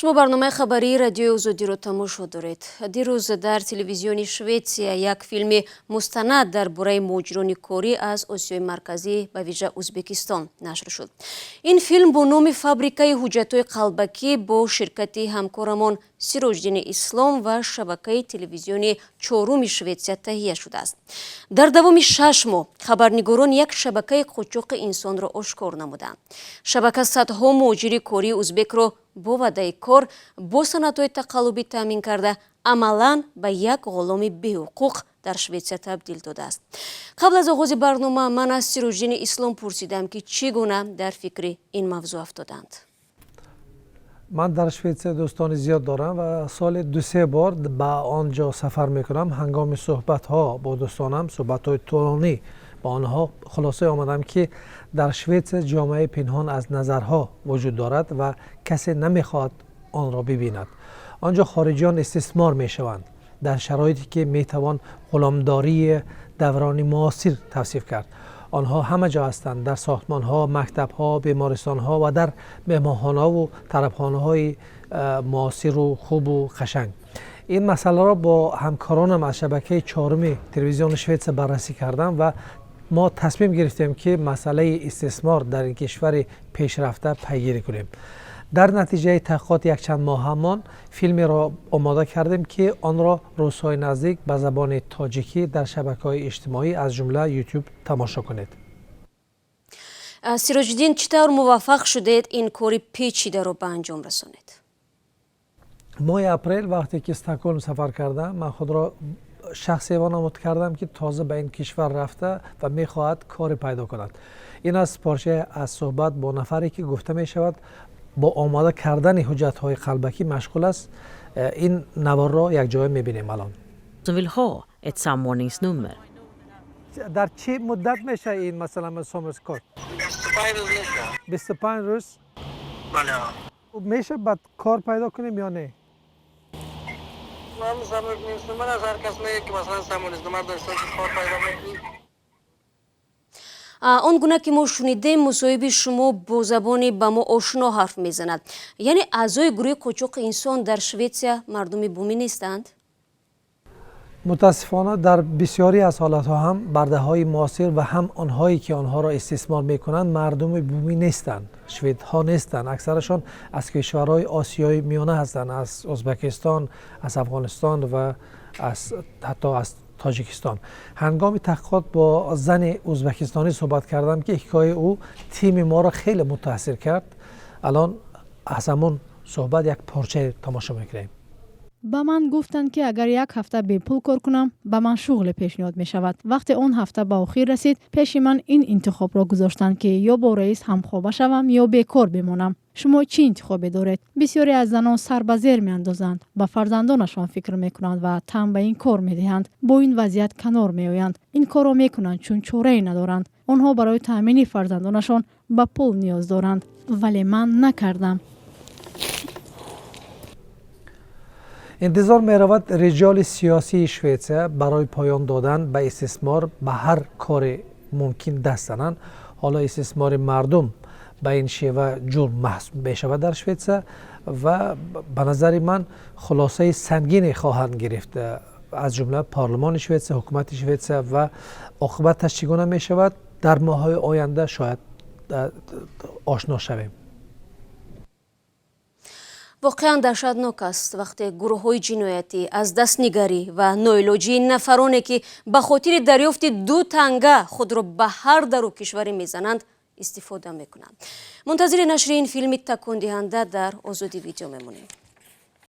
Шумо барномаи хабарии Радиои Озодиро тамошо доред. Дирӯз дар телевизиони Шветсия як филми мустанад дар бораи муҳоҷирони корӣ аз Осиёи Марказӣ, ба вижа Ӯзбекистон, нашр шуд. Ин филм бо номи «Фабрикаи ҳуҷҷатҳои қалбакӣ» бо ширкати ҳамкорамон Сироҷиддини Ислом ва шабакаи телевизиони чоруми Шветсия таҳия шудааст. Дар давоми 6 моҳ хабарнигорон як шабакаи қочоқи инсонро ошкор намуданд. Шабака садҳо муҳоҷири кории узбекро бо ваъдаи кор бо санадҳои тақаллубӣ таъмин карда, амалан ба як ғуломи беҳуқуқ дар Шветсия табдил додааст. Қабл аз оғози барнома ман аз Сироҷиддини Ислом пурсидам, ки чӣ гуна дар фикри ин мавзӯъ афтоданд. Ман дар Шветсия дӯстони зиёд дорам ва соли дусе бор ба он ҷо сафар мекунам. Ҳангоми суҳбатҳо бо дӯстонам, суҳбатҳои тӯлонӣ бо онҳо, хулосае омадам, ки дар Шветсия ҷомеаи пинҳон аз назарҳо вуҷуд дорад ва касе намехоҳад онро бибинад. Он ҷо хориҷиён истисмор мешаванд дар шароите, ки метавон ғуломдории даврони муосир тавсиф кард. Онҳо ҳама ҷо ҳастанд: дар сохтмонҳо, мактабҳо, бемористонҳо ва дар меҳмонхонаву тарабхонаҳои муосиру хубу қашанг. Ин масъаларо бо ҳамкоронам аз шабакаи чоруми телевизиони Шветсия баррасӣ кардам ва мо тасмим гирифтем, ки масъалаи истисмор дар ин кишвари пешрафта пайгирӣ кунем. Дар натиҷаи таҳқиқоти якчанд моҳамон филмеро омода кардем, ки онро рӯзҳои наздик ба забони тоҷикӣ дар шабакаҳои иҷтимоӣ, аз ҷумла Ютуб, тамошо кунед. Сироҷиддин, чӣ тавр муваффақ шудед ин кори печидаро ба анҷом расонед? Моҳи апрел, вақте ки Стокгольм сафар кардам, ман худро шахсе вонамуд кардам, ки тоза ба ин кишвар рафта ва мехоҳад коре пайдо кунад. Ин аз порчае аз суҳбат бо нафаре, ки гуфта мешавад, бо омода кардани ҳуҷҷатҳои қалбакӣ машғул аст. Ин наворро якҷоя мебинем алон. Som vill ha ett samordningsnummer. Дар чӣ муддат мешавад ин, масалан, samordningskort? 25 рӯз мешавад. 25 рӯз? Бале. Меша баъд кор пайдо кунем ё не? Ман samordningsnummer аз ҳар кас мегӯяд, ки масалан samordningsnummer дошта бошӣ, кор пайдо мекунӣ. Он гуна ки мо шунидем, мусоҳиби шумо бо забони ба мо ошно ҳарф мезанад. Яъне аъзои гурӯҳи қочоқи инсон дар Шветсия мардуми бумӣ нестанд? Мутаассифона, дар бисёре аз ҳолатҳо ҳам бардаҳои муосир ва ҳам онҳое, ки онҳоро истисмор мекунанд, мардуми бумӣ нестанд, шведҳо нестанд. Аксарашон аз кишварҳои Осиёи Миёна ҳастанд: аз Ӯзбекистон, аз Афғонистон ва аз ҳатто аз Тоҷикистон. Ҳангоми таҳқиқот бо зани ӯзбекистонӣ суҳбат кардам, ки ҳикояи ӯ тими моро хеле мутаассир кард. Алон аз ҳамон суҳбат як порчае тамошо мекунем. Ба ман гуфтанд, ки агар як ҳафта бепул кор кунам, ба ман шуғле пешниҳод мешавад. Вақте он ҳафта ба охир расид, пеши ман ин интихобро гузоштанд, ки ё бо раис ҳамхоба шавам, ё бекор бимонам. Шумо чӣ интихобе доред? Бисёре аз занон сар ба зер меандозанд, ба фарзандонашон фикр мекунанд ва тан ба ин кор медиҳанд, бо ин вазъият канор меоянд. Ин корро мекунанд, чун чорае надоранд. Онҳо барои таъмини фарзандонашон ба пул ниёз доранд. Вале ман накардам. Интизор меравад, риҷоли сиёсии Шветсия барои поён додан ба истисмор ба ҳар кори мумкин даст зананд. Ҳоло истисмори мардум ба ин шева ҷурм маҳсуб мешавад дар Шветсия ва ба назари ман хулосаи сангине хоҳанд гирифт, аз ҷумла парлумони Шветсия, ҳукумати Шветсия, ва оқибаташ чӣ гуна мешавад, дар моҳҳои оянда шояд ошно шавем. Воқеан даҳшатнок аст, вақте гурӯҳҳои ҷиноятӣ аз дастнигарӣ ва ноилоҷии нафароне, ки ба хотири дарёфти ду танга худро ба ҳар дару кишваре мезананд, истифода мекунанд. Мунтазири нашри ин филми такондиҳанда дар Озодӣ Видео мемонем.